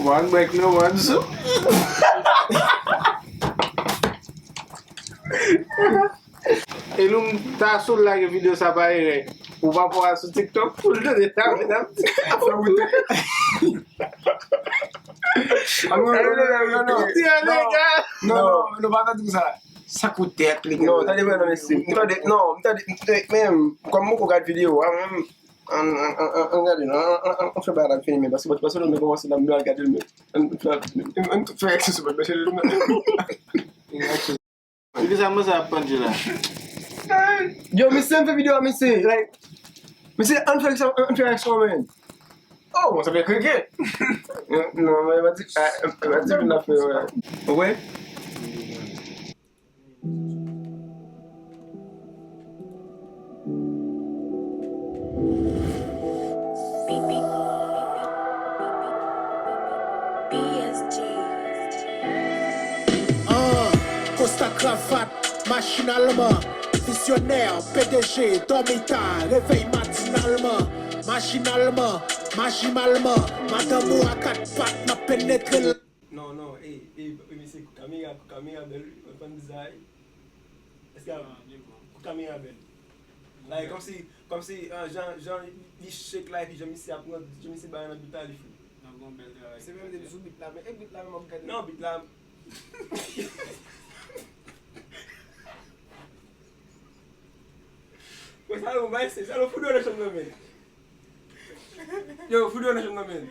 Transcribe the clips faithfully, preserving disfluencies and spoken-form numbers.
One break, no one soup. E nou ta sou lage videyo sa pa erè. Ou pa pou al sou TikTok pou l tande sa, medam. Ap fè wout. Ah, non, non, non, non, non, non. Ti nèg la. Non, non, non, pa tande sa. Sa kout tèt li. Non, tande mwen, non, mesye. M tande, non, m tande, m tande, men, kòm mwen ko gad videyo a, men, an, an, an, an, an gade, non, an, an, an, an fè bagay la fini, men, paske, paske nou kòmanse la, m al gade l, men. An, an, an fè reaksyon sou bagay, mesye. Poukisa mwen sa ap pandye la? Yo, mesye, m fè videyo a, mesye. Like, mesye, an fè reaksyon, an fè reaksyon, men. Oh, sa fè kreke. Non, men, pa di, ah, pa di, moun ap fè, wè. Wè? An, kosta kravat, machin alman, vizyonè, P D G, dòmi ta, revèy matinalman, machin alman, maji malman, madanm ou a kat pat, m ap penetre l. Non, non, ey, ey, ey, mesye, kou kamera, kou kamera bèl, wi, mwen konn dizay. Èske kou kamera bèl? Like, kòmsi, kòmsi, ah, jan, jan li shake la, epi jan misye ap pran, jan misye bay nan bit la, li fou. Nan bon bèl travay. Se menm depi sou bit la, men e bit la menm ap gade. Non, bit la. Bon, sa yo, bay, se, sa yo fou de nan chanm nan, men. Yo, fou deyò nan chanm nan, men.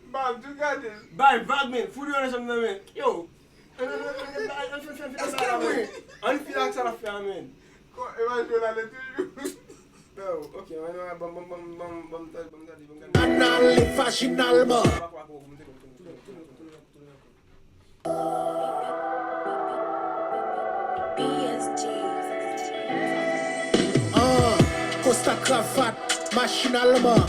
Bab, tou gade l. Bay vag, men. Fou deyò nan chanm nan, men. Yo. An, an, an, an, an, an, an, an, an, an, an, an, an, an, an, fè ak sa l ap fè a, men. Kò, e pa jwe la, lè toujou. Yo, ok, ban m, ban m, ban m, ban m, ban m tande, ban m tande, ban m tande. Anal e vajinalman. An, kosta kravat, machin alman,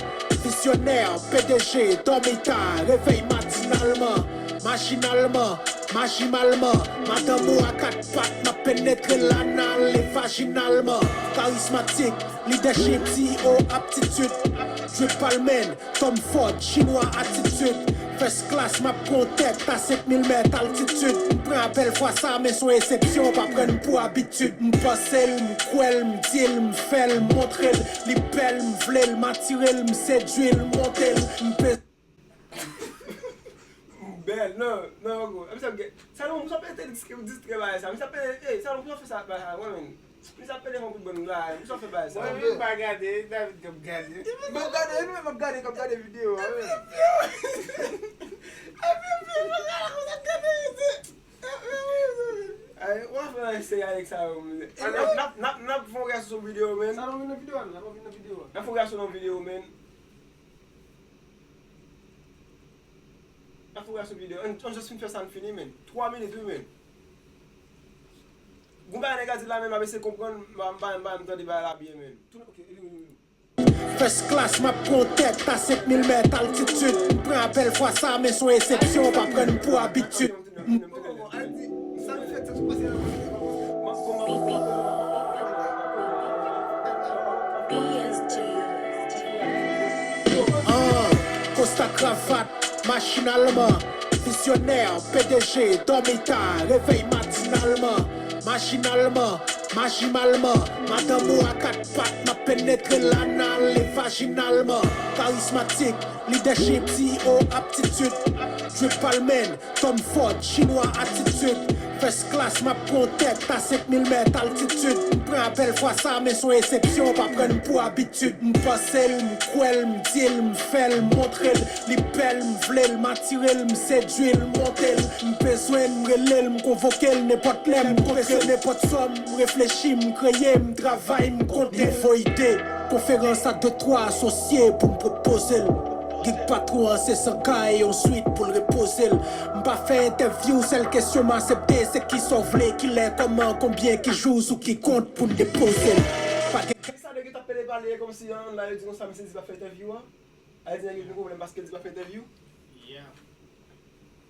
vizyonè, P D G, dòmi ta, revèy matinalman, machin alman, maji malman, madanm ou a kat pat, m ap penetre l anal e vajinalman, karizmatik, lidèchip, C E O, aptitid, drip almen, Tom Ford, chinwa atitid. First class, m ap pran tèt a senk mil mèt altitid. M pran apèl fwa sa, men s on eksepsyon, pa pran m pou abitid. M panse l, m kwè l, m di l, m fè l, m montre l. Li bèl, m vle l, m atire l, m sedui l, m monte l. M pe- Bèl, non, non, gwo. Misye ap gen, sa non, misye ap ete distrè, distrè bagay sa. Misye ap ete, ey, sa non, misye ap fè sa bagay sa, mwen menm. Misye ap pede fè yon kout bòn la, misye ap fè bagay sa. Mwen menm pa gade, David k ap gade. M ap gade, e nou menm ap gade, k ap gade videyo a, wi. Ay, w ap fè nan eseye avèk sa yo, men. N ap, n ap, n ap, n ap fè yon reaksyon sou videyo, men. Sa nou vin nan videyo a, nou, n ap vin nan videyo a. N ap fè yon reaksyon nan videyo, men. N ap fè yon reaksyon videyo. Ann, ann just fin fè sa, n fini, men. Twa minit, wi, men. Gon bagay nèg la di la, men m ap eseye konprann, m pa, m pa, m pa, m tande bagay la byen, men. Tounen, ok, e vini, vini, vini. First class, m ap pran tèt a senk mil mèt altitid. M pran apèl fwa sa, men s on eksepsyon, pa pran m pou abitid. An, kosta kravat, machin alman, vizyonè, P D G, dòmi ta, revèy matinalman, machin alman, maji malman, madanm ou a kat pat, m ap penetre l anal e vajinalman, karizmatik, lidèchip, C E O, aptitid, drip almen, Tom Ford, chinwa atitid, first class, m ap pran tèt a senk mil mèt altitid, m pran apèl fwa sa, men s on eksepsyon, pa pran m pou abitid. M panse l, m kwè l, m di l, m fè l, m montre l. Li bèl, m vle l, m atire l, m sedui l, m monte l. M bezwen l, m rele l, m konvoke l nenpòt lè, m kontre l nenpòt sòm. M reflechi, m kreye, m travay, m konte. Nouvo ide, konferans a de twa asosye pou m pwopoze l. Gig patwon an se san kay, yon swit pou l repoze l. M pa fè entèvyou, sèl kesyon m aksepte, se kisa w vle, kilè, kòman, konbyen, ki jou, sou ki kont pou n depoze l. Pa gen Sa nèg yo t ap pede pale kòmsi an la, yo di konsa, misye di pa fè entèvyou an. A di nèg yo gen pwoblèm paske l di pa fè entèvyou. Yeah.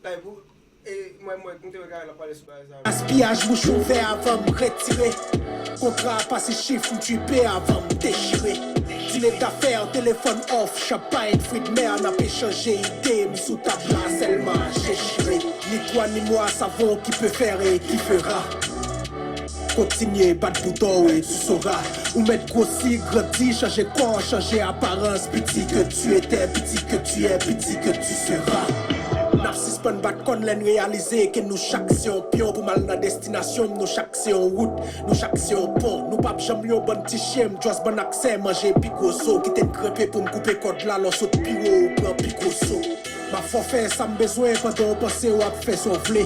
Like, pou, e, mwen, mwen, m te wè Gaël ap pale sou bagay sa. Gaspiyaj, bouch ouvè avan m retire. Kontra a pase chif, m twipe avan m dechire. Dîner d'affaires, téléphone off, champagne, fruits de mer, n ap echanje ide, m sou tab la sèlman, je jure. Ni toi ni moi savons qui peut faire et qui fera. Kontinye bat bouton e tu sora. Ou mèt gwosi, grandi, chanje kò, chanje aparans. Piti ke tu étais, piti ke tu es, piti ke tu seras. N ap sispann bat kòn lè n reyalize ke nou chak se yon pyon pou m al nan destinasyon m, nou chak se yon wout, nou chak se yon pon. Nou p ap janm yon bann ti chen, m just bann aksè, manje pi gwo zo. Kite n grenpe pou m koupe kòd la, lè w sot pi wo, ou pran pi gwo zo. M ap fè w fè sa m bezwen pandan w panse w ap fè sa w vle.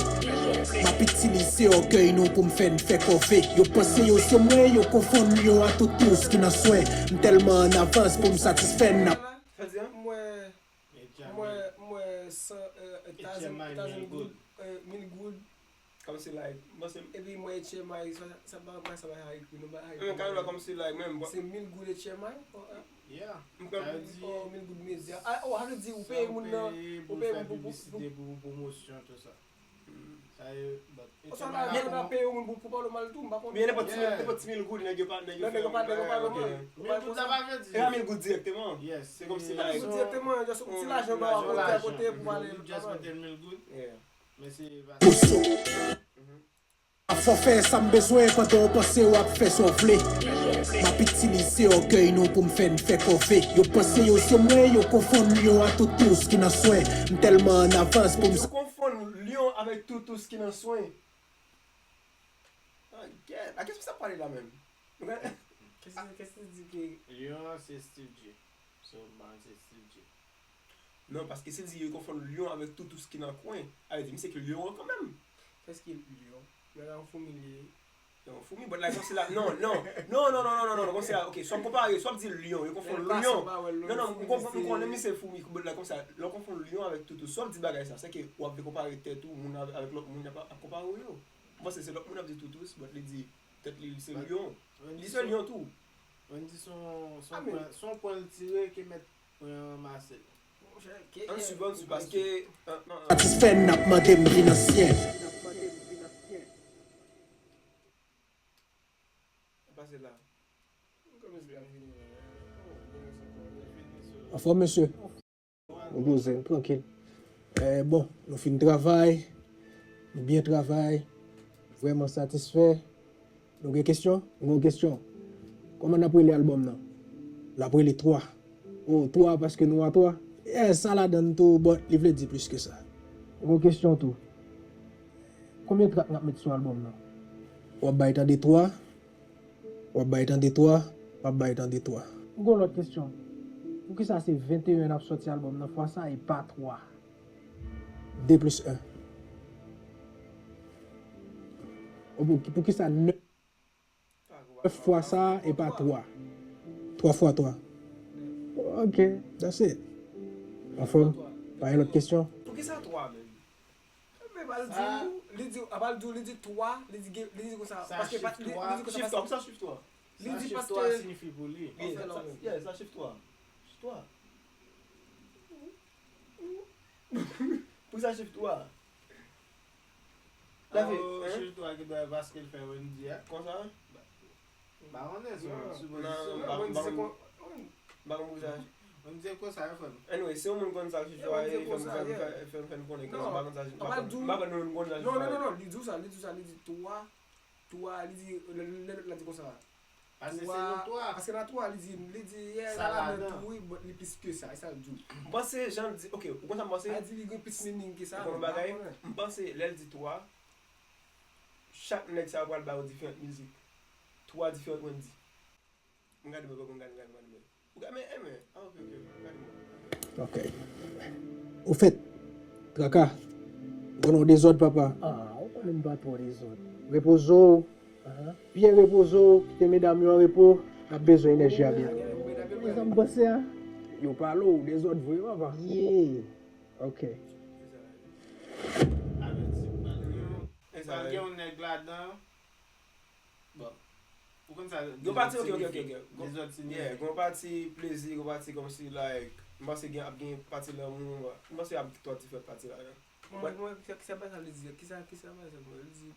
M ap itilize ògèy nou pou m fè n fè kòve. Yo panse yo se mwen, yo konfonn lyon a toutous ki nan swen. M tèlman an avans pou m satisfè n ap. Sa di, an? M wè, m wè, m wè san, euh, Etazini, Etazini goud, euh, mil goud. Kòmsi, like, mwen se. Epi mwen, H M I, sa, sa pa, pa, sa pa high, non, pa high. Mwen, Canada, kòmsi, like, mwen, se mil goud H M I, oh, hein? Yeah. Mwen, sa vle di, oh, mil goud medya. Ah, oh, sa vle di, ou peye moun nan, ou peye moun pou, pou, pou piblisite, pou pwomosyon, tout sa. Sa yo, but H M I. Ou sa la, ou la peye moun pou, pou pale mal tou, m pa konnen. Men nenpòt ti mil, nenpòt ti mil goud, nèg yo pa, nèg yo fè, nèg yo pa, nèg yo pa, nèg yo pa. Mil goud la pa vle di. Se pa mil goud dirèkteman. Yes, se kòmsi, like, mil goud dirèkteman, just yon ti lajan ba w akote, akote pou pale. Just mete mil goud. Yeah. Men se pa sa. Ap fè w fè sa m bezwen pandan w panse w ap fè sa w vle. M ap itilize ògèy nou pou m fè n fè kòve. Yo panse yo se mwen, yo konfonn lyon a toutous ki nan swen. M tèlman an avans pou m. Yo konfonn lyon avèk toutous ki nan swen. Ah, gèt. A kiyès misye ap pale la menm? Kiyès, kiyès ki di ke lyon an se Steve J? So, m pa konn se Steve J. Non, paske si l di yo konfonn lyon avèk toutous ki nan kwen, sa vle di misye ki lyon an kanmenm. Kiyès ki lyon? Nan yon foumi li ye. Yon foumi, but like, kòmsi la, non, non, non, kòmsi la, ok, si w ap konpare, si w ap di lyon, yo konfonn lyon. Non, non, m konprann, m konnen misye foumi, but like, kòmsi la, lè w konfonn lyon avèk toutous, si w ap di bagay sa, se ke w ap vle konpare tèt ou, moun avè-, avèk lòt moun y ap, ap konpare w yo. M panse se lòt moun ap di toutous, but li di tèt li, li se lyon. Li se lyon tou. Wendy se yon, se yon pwen, se yon pwen l tire ke mèt pwen an ranmase l. Ann swiv, ann swiv, paske, euh, euh, euh. Satisfè n ap mande m vin ansyen. Pase la. Anfòm, mesye? Nou poze, nou trankil. Eh, bon, nou fin travay. Nou byen travay. Vrèman satisfè. Nou gen kesyon? Nou gen yon kesyon. Kòman n ap rele albòm nan? L ap rele twa. Oh, twa paske nou a twa? Eh, sa ladan l tou, but li vle di plis ke sa. Nou gen yon kesyon tou. Konbyen trak n ap met sou albòm nan? W ap bay tande twa. W ap bay tande twa, w ap bay tande twa. M gen yon lòt kesyon. Poukisa se venteyen n ap sòti albòm nan fwa sa e pa twa? De plis en. Pou, poukisa nèf fwa sa e pa twa? Twa fwa twa. Ok, that's it. Anfòm? Pa gen lòt kesyon? Poukisa twa menm? Men pa l di w, li di, apa l di w, li di twa, li di gen, li di konsa, paske pa, li, li di konsa, chif twa, poukisa chif twa? Li di paske chif twa siyifi pou li. Yeah, sa, yeah, sa chif twa. Chif twa. Poukisa chif twa? Chif twa ki dwe paske l fè Wendy a. Konsa? M pa konnen, se yon sipozisyon. Non, m pa, m pa konn, m pa konn poukisa. Wendy se konsa, wi, frè m. Anyway, si yon moun konn sa, chif twa, fè m, fè m, fè m, fè m, fè m konnen, cause m pa konn sa, m pa konn, m pa konn moun konn sa, chif twa. Non, non, non, non, li di w sa, li di w sa, li di twa, twa, li di, lè, lè, lè lòt la di konsa. Paske se nou twa. Paske n a twa, li di, li di, yeah, sa ladan tou, wi, but li plis ke sa, e sa l di w. M panse, jan l di, ok, ou konn sa m panse? Sa di li gen plis meaning ke sa, ou konn bagay? M panse, lè l di twa, chak nèg sa yo pral ba yo diferan mizik. Twa diferan Wendy. M gade mwen, m gade, m gade, m gade mwen. Ou gade, men, men, ah, ok, ok, m gade mwen. Ok. Ofèt, Traka, ou konnen w dezòd, papa. Ah, ou konnen m pa twò dezòd. Repoze w, byen repoze w, kite medam yo an repo, n ap bezwen enèji a byen. Ou konn sa m panse a? Yo pale w, dezòd vre, papa. Yeah. Ok. Pral gen yon nèg ladan. Bon. Ou konn sa, gen pati, ok, ok, ok, ok. Dezòd, yeah, gen pati plezi, gen pati kòmsi, like, m panse gen, ap gen pati lanmou, m panse ap gen twa diferan pati ladan. Mwen, mwen, kisa, kisa bagay sa vle di? Kisa, kisa bagay sa vle di?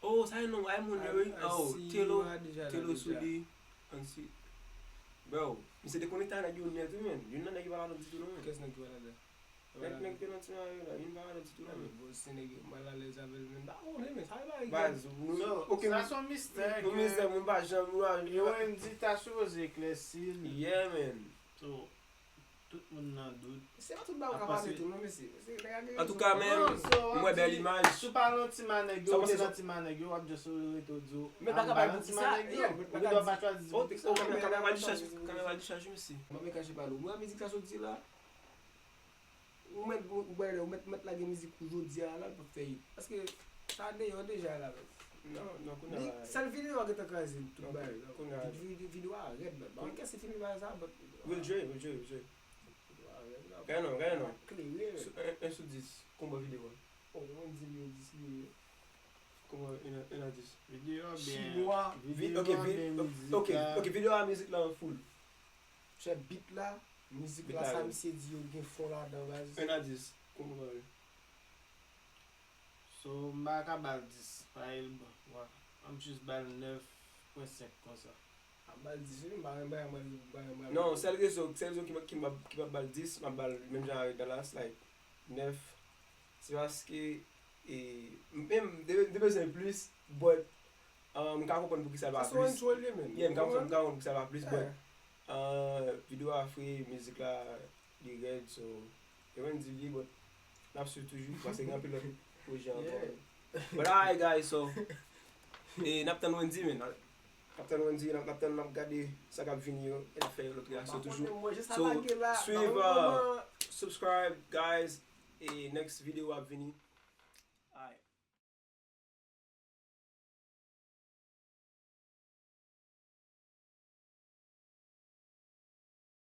Oh, sa e non, ay moun yo, wi. Oh, Telo, Telo sou li. Ansi. Bro, misye te konekte a nèg yo nèt wi, men. Youn nan nèg yo pa ladan ditou non, men. Kès nèg ki pa ladan? Nèg, nèg te nan ti mayo la, youn pa ladan ditou non, men. Bon, se nèg yo mal alèz avè l, men. Pa konnen, men, sa e pa egzak. Baz, nou, oke, sa se yon mistè, yon mistè, moun pa janm, nou pa, yo, Wendy ta sipoze eklèsi l. Yeah, man. So, tout moun nan dout. Se pa tout bagay ou ka pale tou non, mesye. Antouka, men, mwen bèl imaj. Si w pa nan ti manèg yo, ou te nan ti manèg yo, w ap just rete w di w, men pa ka bay pou ki sa, yeah, men pa ka di, ou te nan kanal di chaj, kanal di chaj, mesye. Mwen men kache pale w. Mwen mizik sa soti la, ou mèt, ou mèt, ou mèt, mèt lage mizik ou jodi a la, l p ap fè hit. Paske sa deyò deja la, men. Non, non, kounye a. Sèl videyo a gentan kraze tout bagay. Videyo a rèd, man. Ban kè se fini bagay sa, but. Will Dre, Will Dre, Will Dre. Gade non, gade non. Klere. Un, un sur dix, kòman videyo a? Oh, mwen di li dis li ye. Kòman un à, un à dix? Videyo a byen. Chibwa. Videyo a byen, mizik la. Ok, videyo a, mizik la an full. Chè, beat la, mizik la, sa misye di yo gen fon ladan, baz. Un à dix, kòman w ba l? So, m pa ka ba l dis, paske l bon. Wa, m jis ba l nèf pwen senk konsa. A ba l dis wi, m pa renmen bagay mwen, bagay mwen. Non, sèl rezon, sèl rezon ki, ki m ap, ki m ap ba l dis, m ap ba l menm jan avèk Dallas, like, nèf. Se paske, e, menm, m te, m te bezwen plis, but, um, m ka konprann poukisa l pa plis. Sa se yon intro li menm. Yeah, m ka konprann, m ka konprann poukisa l pa plis, but, uh, videyo a fre, mizik la, li rèd, so, yo menm di li, but, n ap swiv toujou, paske gen anpil lòt pwojè ankò. But alright, guys, so, e n ap tann Wendy, man. N ap tann Wendy, n ap, n ap tann, n ap gade sa k ap vini yo, e n ap fè lòt reyaksyon toujou. So, swiv, uh, subscribe, guys, e next video ap vini.